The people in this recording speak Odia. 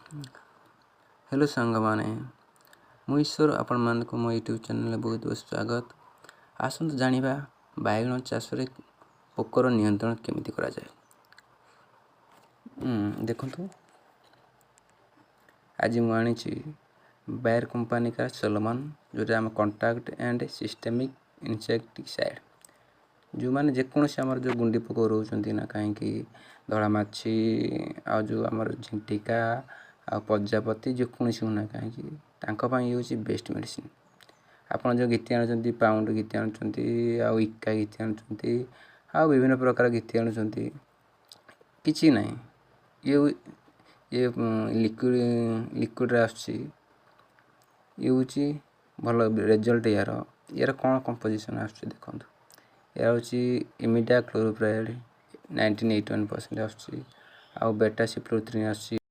ହ୍ୟାଲୋ ସାଙ୍ଗମାନେ, ମୁଁ ଈଶ୍ୱର, ଆପଣମାନଙ୍କୁ ମୋ ୟୁଟ୍ୟୁବ୍ ଚ୍ୟାନେଲରେ ବହୁତ ବହୁତ ସ୍ୱାଗତ। ଆସନ୍ତୁ ଜାଣିବା ବାଇଗଣ ଚାଷରେ ପୋକର ନିୟନ୍ତ୍ରଣ କେମିତି କରାଯାଏ। ଦେଖନ୍ତୁ, ଆଜି ମୁଁ ଆଣିଛି ବାୟର କମ୍ପାନୀକା ସଲୋମନ, ଯେଉଁଟା ଆମ କଣ୍ଟାକ୍ଟ ଆଣ୍ଡ ସିଷ୍ଟେମିକ୍ ଇନସେକ୍ଟିସାଇଡ଼୍। ଯେଉଁମାନେ ଯେକୌଣସି ଆମର ଯେଉଁ ଗୁଣ୍ଡି ପୋକ ରହୁଛନ୍ତି ନା କାହିଁକି, ଧଳା ମାଛି ଆଉ ଯେଉଁ ଆମର ଝିଣ୍ଟିକା ଆଉ ପ୍ରଜାପତି, ଯେକୌଣସି ହେଉନା କାହିଁକି, ତାଙ୍କ ପାଇଁ ଇଏ ହେଉଛି ବେଷ୍ଟ ମେଡ଼ିସିନ୍। ଆପଣ ଯେଉଁ ଘିତି ଆଣୁଛନ୍ତି, ପାଉଣ୍ଡ ଘିତି ଆଣୁଛନ୍ତି ଆଉ ଇକା ଘିତି ଆଣୁଛନ୍ତି ଆଉ ବିଭିନ୍ନ ପ୍ରକାର ଘିତି ଆଣୁଛନ୍ତି, କିଛି ନାହିଁ। ଇଏ ଇଏ ଲିକ୍ୱିଡ଼ରେ ଆସୁଛି। ଇଏ ହେଉଛି ଭଲ ରେଜଲ୍ଟ ୟାର। ୟାର କ'ଣ କମ୍ପୋଜିସନ୍ ଆସୁଛି ଦେଖନ୍ତୁ। ଏହା ହେଉଛି ଇମିଡା କ୍ଲୋରୋପ୍ରାଇଡ଼ 19.81% ଆସୁଛି ଆଉ ବେଟା ସିପ୍ଲୋଥ୍ରିନ୍ ଆସୁଛି।